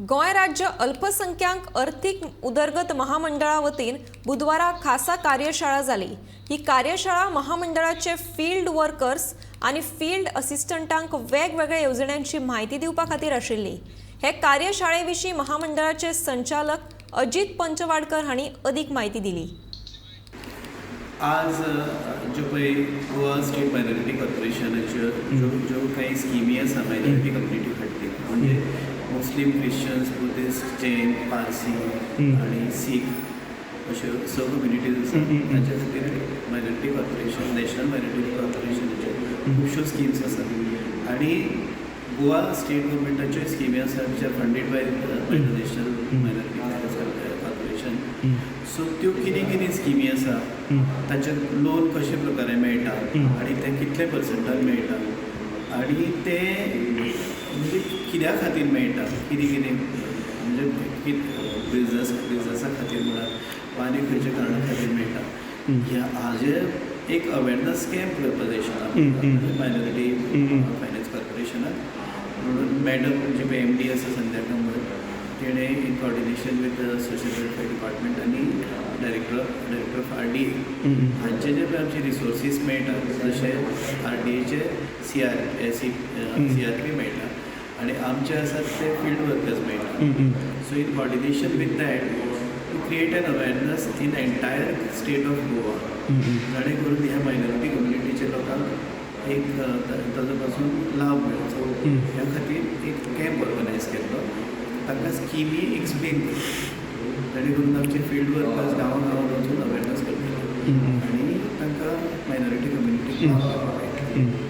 गोंय राज्य अल्पसंख्याक अर्थीक उदरगत महामंडळा वतीन बुधवारा खासा कार्यशाळा जाली. ही कार्यशाळा महामंडळाचे फील्ड वर्कर्स आनी फील्ड असिस्टंटांक वेगवेगळ्या येवजण्यांची म्हायती दिवपा खातीर आशिल्ली. हे कार्यशाळे विशीं महामंडळाचे संचालक अजित पंचवाडकर हांणी अदीक म्हायती दिली. आज ज्यो पळय गोवा स्टेट मायनॉरिटी कॉर्पोरेशनाच्यो ज्यो ज्यो काही स्किमी आसा मायनॉरिटी कम्युनिटी खातीर, म्हणजे मुस्लीम, क्रिश्चन्स, बुद्धिस्ट, जैन, पारसी आनी सीख अश्यो स कम्युनिटीज आसा, तांच्या खातीर मायनॉरिटी कॉर्पोरेशन, नॅशनल मायनॉरिटी कॉर्पोरेशनाच्यो खुबश्यो स्किम्स आसात आनी गोवा स्टेट गव्हर्मेंटाच्यो स्किमी आसा which are funded by the National Minority Finance Corporation. So त्यो कितें कितें स्किमी आसा, ताचेर लोन कशे प्रकारे मेळटा आनी ते कितले पर्संटान मेळटा आनी ते म्हणजे कित्या खातीर मेळटा, कितें कितें म्हणजे बिजनसा खातीर म्हणात वा आनी खंयच्या कारणा खातीर मेळटा, ह्या हाजेर एक अवेरनस कॅम्प करपाक जाय आशिल्लो मायनॉरिटी फायनान्स कॉर्पोरेशनान. म्हणून मॅडम जी पळय एमडी आसा संध्या कामत, तेणें in coordination with the Social Welfare Department आनी डायरेक्टर ऑफ आरडीए हांचे जे पळय आमचे रिसोर्सीस मेळटा, जशे आरडीएचे सीआरपी मेळटा आनी आमचे आसात ते फिल्ड वर्कर्स मेळटा. So in coordination with that, to create an awareness in entire state of Goa, जाणे करून ह्या मायनॉरिटी कम्युनिटीच्या लोकांक एक ताजो पासून लाभ मेळचो, ह्या खातीर एक कॅम्प ऑर्गनायज केल्लो. तांकां स्किमी एक्सप्लेन करता, जाणे करून आमचे फिल्ड वर्कर्स गांवां गांवांत वचून अवेरनस करतले आनी तांकां मायनॉरिटी कम्युनिटीक लाभ घेवपाक मेळटलो.